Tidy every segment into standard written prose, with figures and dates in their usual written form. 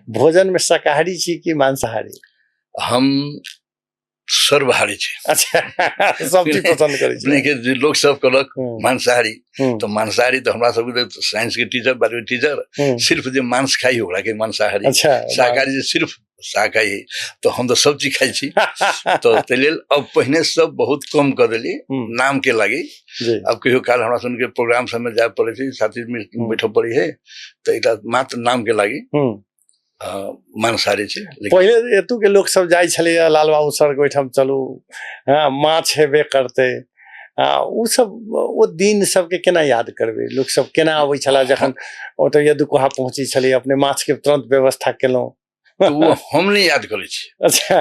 भोजन में शाकाहारी छी कि मांसाहारी? हम सर्वहारी छी। अच्छा, सब चीज पसंद करै छी। अपने के जे लोक सब कहलक मांसाहारी, तऽ मांसाहारी तऽ हमरा सबके तऽ साइंस के टीचर, बायोलॉजी टीचर, सिर्फ जे मांस खाइ ओकरा के मांसाहारी। शाकाहारी जे सिर्फ शाकाहारी, तऽ हम तऽ सब चीज खाइ छी। तऽ ताहि लेल अब पहिने सब बहुत कम कऽ देली नाम के लागी। अब कहियो काल हमरा सबके प्रोग्राम सबमे जाय पड़ै छै, साथी बैठऽ पड़ै है, तऽ एकटा मात्र नाम के लागी मांसाहारी छै। पहिले एतू के लोक सब जाइ छलैया लाल बाबू सर के ओहिठाम, चलू, हँ, माछ हेबे करतै। ओ सब ओ दिन सबके केना याद करबै? लोक सब केना अबै छला जखन ओतऽ यदु कुहा पहुँचै छलै, अपने माछ के तुरंत व्यवस्था केलहुँ? तऽ ओ हम नहि याद करै छी।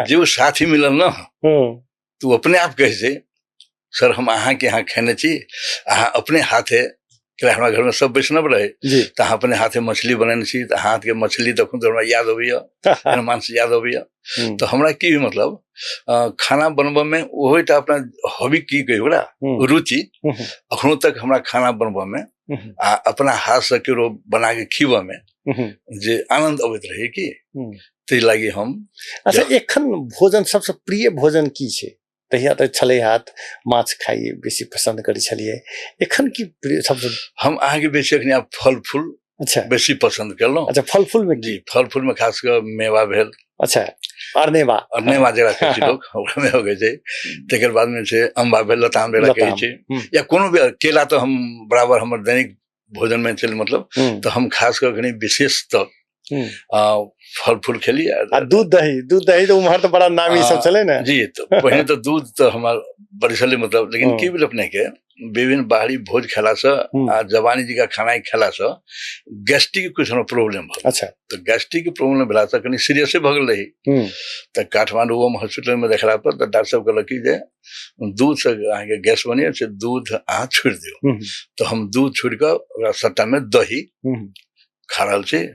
जे ओ साथी मिलल ने, तऽ ओ अपने आप कहै छै, सर, हम अहाँके यहाँ खेने छी, अहाँ अपने हाथे, हमरा घरमे सब वैष्णव रहे, तऽ अहाँ अपने हाथे मछली बनेने छी, तऽ हाथके मछली तखन तऽ हमरा याद अबैया, मांस याद अबैया। तऽ हमरा की मतलब खाना बनबऽमे ओहोटा अपना हॉबी की कही ओकरा, रुचि अखनो तक हमरा खाना बनबऽमे आ अपना हाथसँ केकरो बनाके खिबऽमे जे आनंद अबैत रहै की, ताहि लागि हम। अच्छा, एखन भोजन सबसँ प्रिय भोजन की छै? तहिया तऽ छलै हाथ माछ खाइ बेसी पसन्द करै छलियै, एखन की प्रिय सबसँ? हम अहाँके बेसी एखन आब फल फूल बेसी पसन्द केलहुँ। अच्छा, फल फूल में? जी, फल फूल में खास कऽ मेवा भेल। अच्छा, अरनेवा। अरनेवा जकरा कहै छै लोक, ओकरा मेवा कहै छै। तकर बादमे छै अम्बा भेल, लताम जकरा कहै छै, या कोनो भी केला तऽ हम बराबर हमर दैनिक भोजन में चल मतलब। तऽ हम खास कऽ कनि विशेष तऽ फल फूल खेली। आ दूध दही? दूध दही तऽ उम्हर तऽ बड़ा नामी सब छलै ने। जी, तऽ पहिने तऽ दूध तऽ हमर बड़ी छलै मतलब, लेकिन की भेल अपने के विभिन्न बाहरी भोज खेलासँ आ जवानी जी का खाना खेलासँ गैस्ट्रिक कुछ हमरा प्रॉब्लम भऽ। तऽ गैस्ट्रिक प्रॉब्लम भेलासँ कनि सीरियसे भऽ गेल रही। तऽ काठमांडू हॉस्पिटलमे देखला पर तऽ डॉक्टर साहब कहलक कि जे दूधसँ अहाँके गैस बनिए से दूध अहाँ छोड़ि दियौ। तऽ हम दूध छोड़ि कऽ ओकरा सट्टामे दही खा रहल छी।